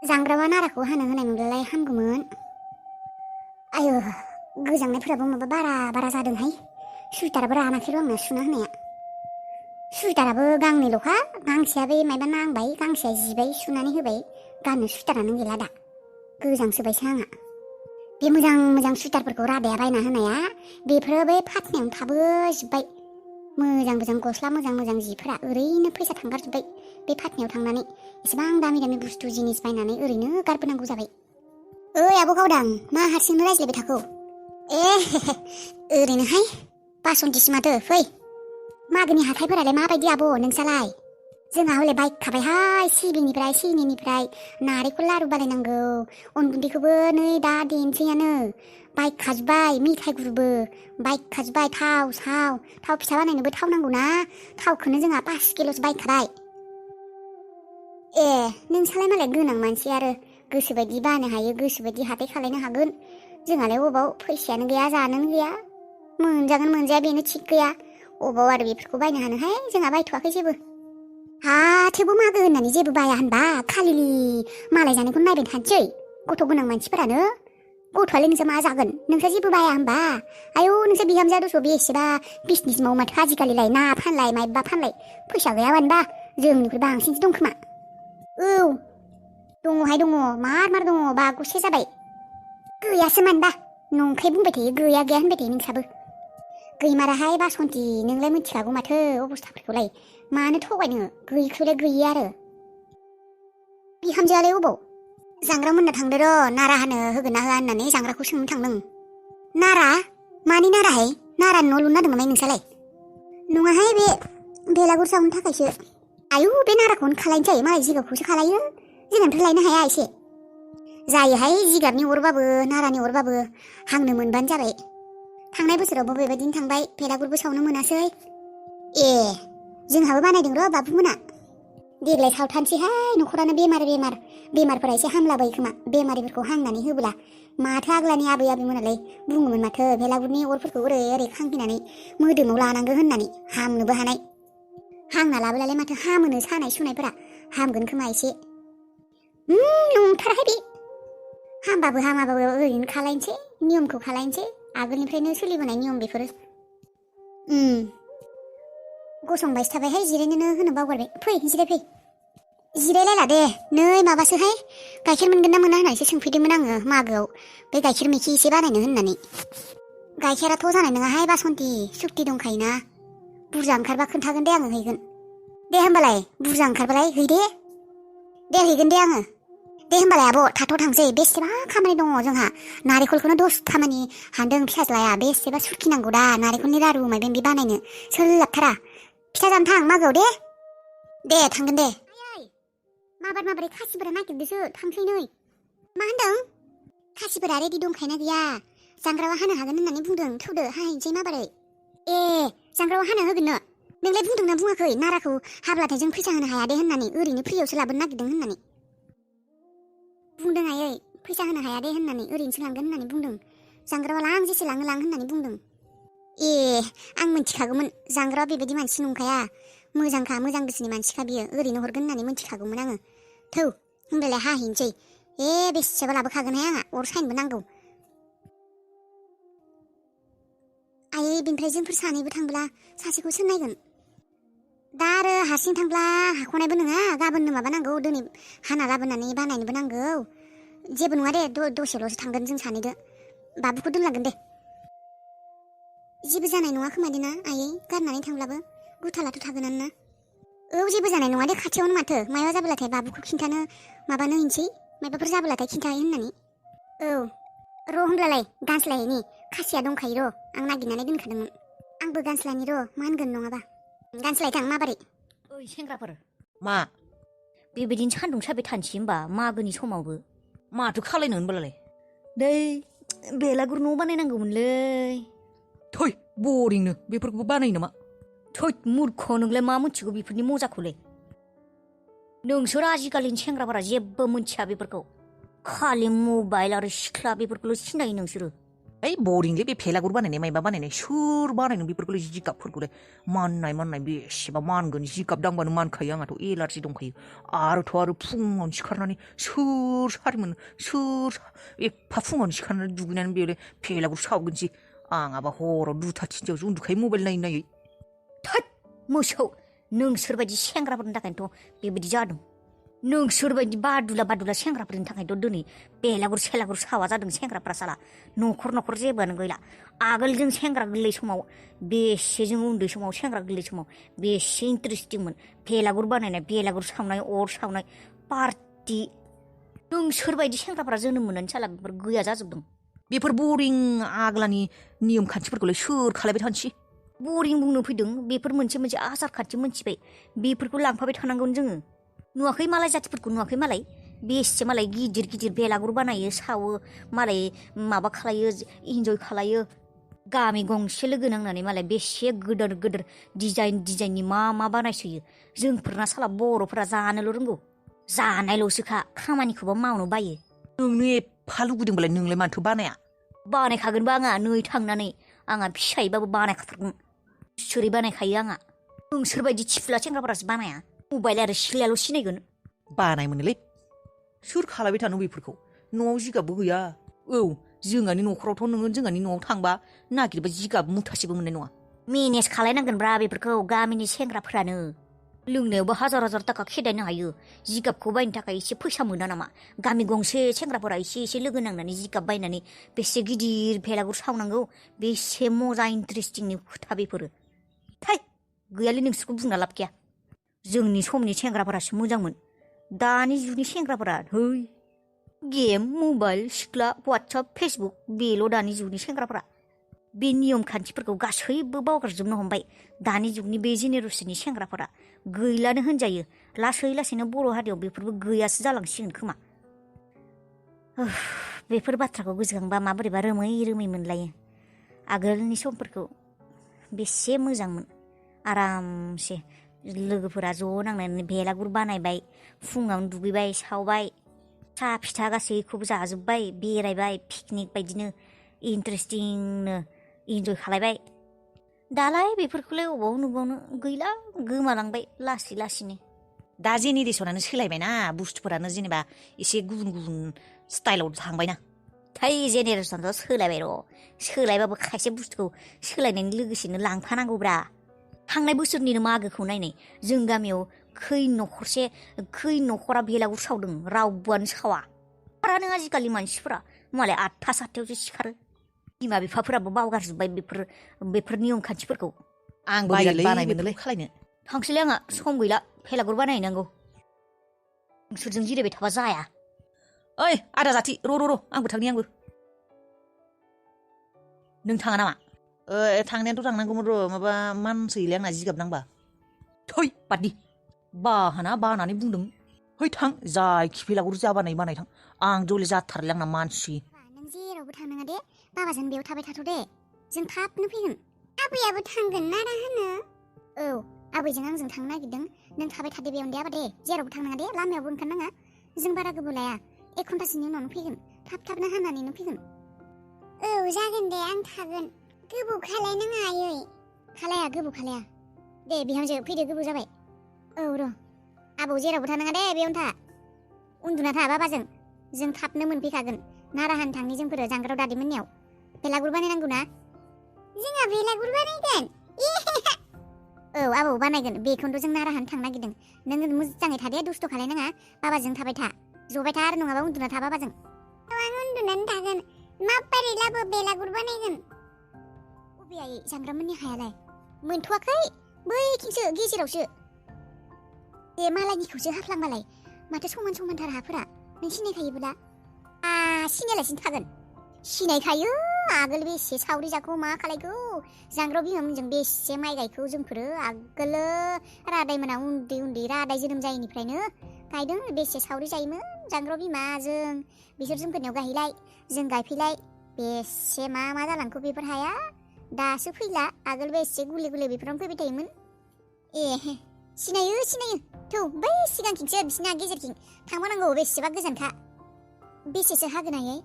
जांग्रावा नाराखौ हानो होनाय मोनब्लालाय हामगौमोन। आयो गोजांनायफोराबो माबा बारा बारा जादोंहाय। सुइटाराबो रानाखैर' आंना सुना होनाया। सुइटाराबो गांनैल'खा, गांसेया बे मायबा नांबाय, गांसेया जिबाय सुनानै होबाय। गाननो सुइटारानो गैला दा, गोजांसोबायसो आंहा। बे मोजां मोजां सुइटारफोरखौ रादाया बायना होनाया बेफोरो बे फाथनायावनो थाबोजोब्बाय। मोजां मोजां गस्ला मोजां मोजां जिफोरा ओरैनो फैसा थांगारजोब्बाय बे फाथनायाव थांनानै। एसेबां दामि दामि बुस्थु जिनिस बायनानै ओरैनो गारबोनांगौ जाबाय। ओइ आब' गावदां, मा हारसिंनो रायज्लायबाय थाखो? ए ओरैनोहाय बासन्तिसो माथो, फै। मागोनि हाथायफोरालाय माबायदि आब' नोंसालाय? जोंहा हले बायखाबायहाय सिबिंनिफ्राय सिनिनिफ्राय नारेंखल लारु बानायनांगौ। अन गुन्दैखौबो नै दा देनोसैयानो। बायखाजोब्बाय मिथाइ गुरबो बायखाजोब्बाय। थाव फिथा बानायनोबो थाव नांगौ ना। थावखौनो जोंहा 5 किल'सो बायखाबाय। ए नोंसालाय मालाय गोनां मानसि आरो गोसोबायदि बानो हायो, गोसोबायदि हाथाय खालायनो हागोन। जोंहालाय अबाव फैसायानो गैया, जानोनो गैया। मोनजागोन मोनजाया बेनो थिग गैया। अबाव आरो बेफोरखौ बायनो हानोहाय, जोंहा बायथ'वाखै जेबो। हा थेवबो मागो होननानै जेबो बाया होनबा? खालि मालाय जानायखौनो नायबाय थानोसै गथ' गोनां मानसिफोरानो। गथ'आलाय नोंसा मा जागोन? नोंसा जेबो बाया होनबा? आयौ नोंसा बिहामजोआ दस' बेसेबा बिजनेस मावो माथो आजिखालिलाय, ना फानलाय मायबा फानलाय। फैसा गैयाबानोबा जोंनिख्रुइ बांसिनसो दं खोमा। औ दङहाय दङ, मार दङ, बागुसो जाबाय। गैयासो मानोबा नंखाय बुंबाय थायो, गैया गैया होनबाय थायो नोंसाबो। गैमाराहाय बासन्ति, नोंलाय मिथिखागौ माथो अबस्थाफोरखौलाय। मानो थगायनो, गैयैखौलाय गैयै आरो। बिहामजोआलाय अबाव? जांग्रा मोननो थांदो र', नारा हानो होगोन ना होआ होननानै जांग्राखौ सोंनो थांदों। नारा? मानि नाराहाय? नारानि न' लुनो नागिरदों नामा नोंसालाय? नङाहाय, बे बेलागुर सावनो थाखायसो। आयु बे नाराखौनो खालायनोसै, मालाय जिगाबखौसो खालायो। जोंहानोथ' लायनो हाया एसे। जायोहाय, जिगाबनि अरबाबो नारानि अरबाबो हांनो मोनबानो जाबाय। थांनाय बोसोरावबो बेबायदिनो थांबाय, बेलागुरबो सावनो मोनासै। ए जोंहाबो बानायदों र' बाबुमोना। देग्लाय सावथारनोसैहाय, न'खरानो बेमारफोरा एसे हामलाबायो खोमा, बेमारिफोरखौ हांनानै होबोला। माथो आग्लानि आबै आबौमोनालाय बुङोमोन माथो, बेलागुरनि अरफोरखौ ओरै ओरै खांफैनानै मोदोमाव लानांगौ होननानै, हामनोबो हानाय। हांना लाबोलालाय माथो हामोनो, सानाय सुनायफोरा हामगोन खोमा एसे। नंथाराहाय बे। हामबाबो हामाबाबो ओरैनो खालायनोसै, नियमखौ खालायनोसै। आगोलनिफ्रायनो सोलिबोनाय नियम बेफोरो। गसंबायसो थाबायहाय, जिरायनोनो होनो बावगारबाय। फै जिरायफै। जिरायलायला दे, नै माबासोहाय, गाइखेर मोनगोन ना मोना होननानैसो सोंफैदोंमोन आङो मागोआव बे गाइखेर मेखि एसे बानायनो होननानै। गाइखेराथ' जानाय नङाहाय बासन्ति, सुक्ति दंखायोना। बुरजा ओंखारबा खोन्थागोन दे, आङो हैगोन। दे होमबालाय बुरजा ओंखारबालाय है दे। दे हैगोन दे आङो। दे होमबालाय आब' थाथ' थांसै, बेसेबा खामानि दङ जोंहा। नारेंखलखौनो 10 खामानि हानदों फिसाज्लाया, बेसेबा सुरखिनांगौ दा नारेंखलनि लारु मायबा मायबि बानायनो, सोलाबथारा। फिथा जानो थां मागोआव दे। दे थांगोन दे। माबोरै खासिफोरा नागिरदोसो, थांसै नै। मा होनदों? खासिफोरा रेडि दंखायोना गैया? जांग्रावा हानो हागोन होननानै बुंदों, थौदो हाहैनोसै माबोरै? ए जांग्रावा हानो होगोननो? नोंलाय बुंदोंना बुङाखै नाराखौ हाब्लाथाय जों फैसा होनो हाया दे होननानै, ओरैनो फ्रियावसो लाबोनो नागिरदों होननानै? बुंदों आयै, फैसा होनो हाया दे होननानै, ओरैनोसो लांगोन होननानै बुंदों। जांग्रावा लां जेसे लाङो लां होननानै बुंदों। ए आं मिथिखागौमोन, जांग्रावा बेबायदि मानसि नंखाया। मोजांखा, मोजां गोसोनि मानसिखा बियो, ओरैनो हरगोन होननानै मिथिखागौमोन आङो। थौ होनबालाय हाहैनोसै। बेसेबा लाबोखागोनहाय आंहा, अर सायनोबो नांगौ। आयै बेनिफ्राय जोंफोर सानैबो थांब्ला सासेखौ सोर नायगोन? दा आरो हारसिं थांब्ला हाख'नायबो नङा, गाबोननो माबानांगौ, दिनै हाना लाबोनानै बानायनोबो नांगौ। जेबो नङा दे, दसेल'सो थांगोन जों सानैदो, बाबुखौ दोनलांगोन दे। जेबो जानाय नङा खोमा ना आयै, गारनानै थांब्लाबो गुथालाथ' थागोनानो ना। औ जेबो जानाय नङा दे, खाथियावनो माथो। मायबा जाब्लाथाय बाबुखौ खिन्थानो माबानो हैनोसै, मायबाफोर जाब्लाथाय खिन्थाहै होननानै। औ र' होनब्लालाय गानस्लायहैनि, खासिया दंखायो र', आं नागिरनानै दोनखादोंमोन। आंबो गानस्लायनि र', मा होनगोन नङाबा। गानस्लायथां माबोरै? ओइ सेंग्राफोर, मा बेबायदिनो सान्दुं साबाय थानोसै होमबा मागोनि समावबो? माथो खालायनो होनबालाय? दै बेलागुर न' बानायनांगौमोनलै। थै बरिंनो, बेफोरखौबो बानायो नामा? थै मुर्ख, नोंलाय मा मोनथिगौ बेफोरनि मजाखौलाय? नोंसोर आजिखालिनि सेंग्राफोरा जेबो मोनथिया बेफोरखौ। खालि मबाइल आरो सिख्ला बेफोरखौल' सिनायो नोंसोरो। ओइ बरिंलै बे भेलागुर बानायनाय मायबा बानायनाय सोर बानायनो बेफोरखौलाय जिगाबफोरखौलाय माननाय बेसेबा मानगोन जिगाब दांबानो मानखायो आंहाथ' एलार्जि दंखायो आरो फुङावनो सिखारनानै सोर सारिमोन सोर एफा फुङावनो सिखारनानै दुगैनानै बेलाय भेलागुर सावगोनसै आंहाबा हराव 2ता 3तायावसो उन्दुखायो मबाइल नायै थोद मोसौ नोंसोरबायदि सेंग्राफोरनि थाखायनोथ' बेबायदि जादों नोंसोरबायदि बादुला सेंग्राफोरनि थाखायनोथ' दिनै बेलागुर सेलागुर सावा जादों सेंग्राफ्रा साला न'खर जेबोआनो गैला आगोल जों सेंग्रा गोरलै समाव बेसे जों उन्दै समाव सेंग्रा गोरलै समाव बेसे इन्टारेस्टिंमोन भेलागुर बानायनाय भेलागुर सावनाय अर सावनाय पार्टि नोंसोरबायदि सेंग्राफ्रा जोनोम मोननानै साला बेफोर गैया जाजोबदों बेफोर बरिं आग्लानि नियम खान्थिफोरखौलाय सोर खालायबाय थानोसै बरिं बुंनो फैदों बेफोर मोनसे आसार खान्थि मोनथिबाय बेफोरखौ लांफाबाय थानांगोन जोङो नुवाखै मालाय जातिफोरखौ नुवाखै मालाय बेसे मालाय गिदिर बेलागुर बानायो सावो मालाय माबा खालायो इन्जय खालायो गामि गंसे लोगो नांनानै मालाय बेसे गोदोर डिजाइननि मा बानायसोयो जोंफोरना साला बर'फोरा जानोल' रोंगौ जानायल'सोखा खामानिखौबो मावनो बायो नोंनो एफा लुगैदोंबालाय नोंलाय मानोथो बानाया बानायखागोनबा आंहा नै थांनानै आंहा फिसायैबाबो बानायखाथारगोन सोरै बानायखायो आंहा नोंसोरबायदि थिफुला सेंग्राफोरासो बानाया मबाइल आरो सिख्लायाल' सिनायगोन बानायमोनोलै सोर खालायबाय थानो बेफोरखौ न'आव जिगाबबो गैया औ जोंहानि न'खरावथ' नोङो जोंहानि न'आव थांबा नागिरबा जिगाब मुथासेबो मोननाय नङा मेनेज खालायनांगोनब्रा बेफोरखौ गामिनि सेंग्राफोरानो लोंनायावबो हाजार थाखा खेदायनो हायो जिगाबखौ बायनो थाखाय एसे फैसा मोना नामा गामि गंसे सेंग्राफोरा एसे लोगो नांनानै जिगाब बायनानै बेसे गिदिर भेलागुर सावनांगौ बेसे मजा इन्टारेस्टिंनि खोथा बेफोरो थाय गैयालै नोंसोरखौ बुंना लाब गैया जोंनि समनि सेंग्राफोरासो मोजांमोन दानि जुगनि सेंग्राफोरा है गेम मबाइल सिख्ला वाट्सएप फेसबुक बेल' दानि जुगनि सेंग्राफोरा बे नियम खान्थिफोरखौ गासैबो बावगारजोबनो हमबाय दानि जुगनि बे जेनेरेसननि सेंग्राफोरा गैलानो होनजायो लासैनो बर' हारियाव बेफोरबो गैयासो जालांसिगोन खोमा बेफोर बाथ्राखौ गोसोखांबा माबोरैबा रोमै मोनलायो आगोलनि समफोरखौ बेसे मोजांमोन आरामसे लोगोफोरा ज' नांनानै भेलागुर बानायबाय फुङावनो दुगैबाय सावबाय साहा फिथा गासैखौबो जाजोब्बाय बेरायबाय पिकनिक बायदिनो इन्टारेस्टिंनो इन्जय खालायबाय दालाय बेफोरखौलाय अबाव नुबावनो गैला गोमालांबाय लासैनो दा जेनेरेसनानो सोलायबायना बुस्थुफोरानो जेनेबा एसे गुबुन स्टाइलाव थांबायना थाय जेनेरेसनथ' सोलायबाय र' सोलायबाबो खायसे बुस्थुखौ सोलायनायनि लोगोसेनो लांफानांगौब्रा थांनाय बोसोरनिनो मागोखौ नायनाय जों गामियाव खै न'खरा भेलागुर सावदों रावबोआनो सावा आरो आजिखालि मानसिफोरा मालाय 8ता 7तायावसो सिखारो बिमा बिफाफोराबो बावगारजोब्बाय बेफोर नियम खान्थिफोरखौ आंबो बानायमोनलै खालायनो थांसैलै आंहा सम गैला भेलागुर बानायनांगौ नोंसोरजों जिरायबाय थाबा जाया ओइ आदा जाथि र' आंबो थांनि नों थाङा नामा थांनायाथ' थांनांगौमोन र' माबा मानसैलै आंना जिगाब नांबा थै बादि बानानै बुंदों है थां जायखि भेलागुर बानाय थां आं जले जाथारलै आंना मानसि नों जेरावबो थांनाङा दे बाबाजों बेयाव थाबाय थाथ' दे जों थाबनो फैगोन आबैयाबो थांगोन ना दा होनो औ आबैजों आंजों थांनो नागिरदों नों थाबाय थादे बेयावनो दे आबा दे जेरावबो थांनाङा दे लामायावबो ओंखारनाङा जों बारा गोबाव लाया 1 घन्टासोनि उनावनो फैगोन थाबनो हानानैनो फैगोन औ जागोन दे आं थागोन गोबाव खालायनाङा आयै खालाया गोबाव खालाया दे बिहामजो फैदो गोबाव जाबाय औ र' आबौ जेरावबो थानाङा दे बेयावनो था उन्दुना था बाबाजों जों थाबनो मोनफैखागोन नाराहान थांनि जोंफोरो जांग्राव दादैमोननियाव भेलागुर बानायनांगौ ना जोंहा भेलागुर बानायगोन औ आबौ बानायगोन बेखौनोथ' जों नाराहान थांनो नागिरदों नोङो मोजाङै थादे दुस्थ' खालायनाङा बाबाजों थाबाय था जबाय था आरो नङाबा उन्दुना था बाबाजों आं उन्दुनानै थागोन माबोरै लाबो भेलागुर बानायगोन अबे आयै जांग्रामोननि हायालाय मोनथ'वाखै बैथिंसो गेजेरावसो दे मालायनिखौसो हाफ्लांबालाय माथो समानथार हाफोरा नों सिनायखायोबोला सिनायालासिनो थागोन सिनायखायो आगोल बेसे सावरि जाखौ मा खालायखौ जांग्राव बिमामोनजों बेसे माइ गायखौ जोंफोरो आगोलो रादायमोना उन्दै रादाय जोनोम जायैनिफ्रायनो गायदों बेसे सावरि जायोमोन जांग्राव बिमा जों बिसोर जोंफोरनियाव गायहैलाय जों गायफैलाय बेसे मा जालांखो बेफोर हाया दासो फैला आगोल बेसे गुले बेफोरावनो फैबाय थायोमोन सिनायो थौ बै सिगांथिंसो बिसिना गेजेरथिं थांबानांगौ बेसेबा गोजानखा बेसेसो हागोन आयै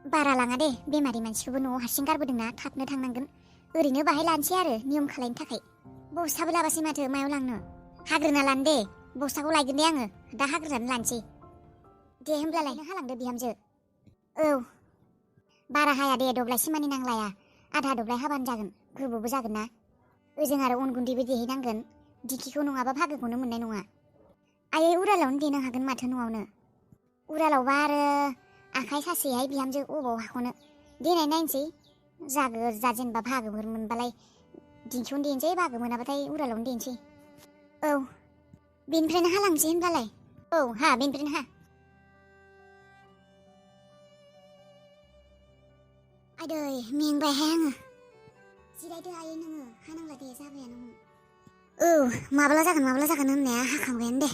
बारा लाङा दे बेमारि मानसिखौबो न'आव हारसिं गारबोदोंना थाबनो थांनांगोन ओरैनो बाहाय लानोसै आरो नियम खालायनो थाखाय बस्थाबो लाबासै माथो मायाव लांनो हाग्रोना लानो दे बस्थाखौ लायगोन दे आङो दा हाग्रोनानै लानोसै दे होमब्लालाय नों हालांदो बिहामजो औ बारा हाया दे दब्लायसे मानि नांलाया आधा दब्लाय हाबानो जागोन गोबावबो जागोन ना ओजों आरो अन गुन्दैबो देहैनांगोन दिंखिखौ नङाबा भागोखौनो मोननाय नङा आयै उरालावनो देनो हागोन माथो न'आवनो उरालावबा आरो आखाइ सासेहाय बिहामजो अबाव हाख'नो देनाय नायनोसै जागो जेनेबा भागोफोर मोनबालाय दिंखियावनो देनोसै भागो मोनाबाथाय उरालावनो देनोसै औ बेनिफ्रायनो हालांसै होनबालाय औ हा बेनिफ्रायनो हा आदै मेंबायहाय आङो जिरायदो आयै नोङो हानांला दे जाबायानो औ माब्ला जागोन होननाया हाखांबायानो दे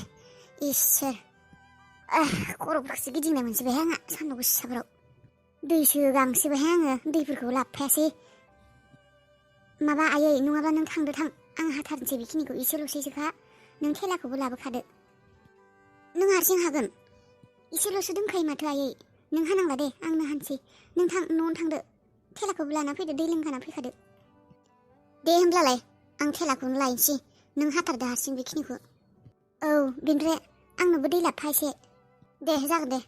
इसोर खर'फोरखौसो गिदिंनाय मोनजोबबायहाय आंहा सान्दुं गोसाफ्राव दैसो गांसोबायहाय आङो दैफोरखौ लाबफायासै माबा आयै नङाबा नों थांदो थां आं हाथारनोसै बेखिनिखौ एसेल'सैसोखा नों थेलाखौबो लाबोखादो नों हारसिं हागोन एसेल'सो दंखायो माथो आयै नों हानांला दे आंनो हानोसै नों थां न'आवनो थांदो थेलाखौबो लाना फैदो दै लोंखाना फैखादो दे होमब्लालाय आं थेलाखौनो लायनोसै नों हाथारदो हारसिं बेखिनिखौ औ बेनिफ्राय आंनोबो दै लाबफा एसे दे जागोन दे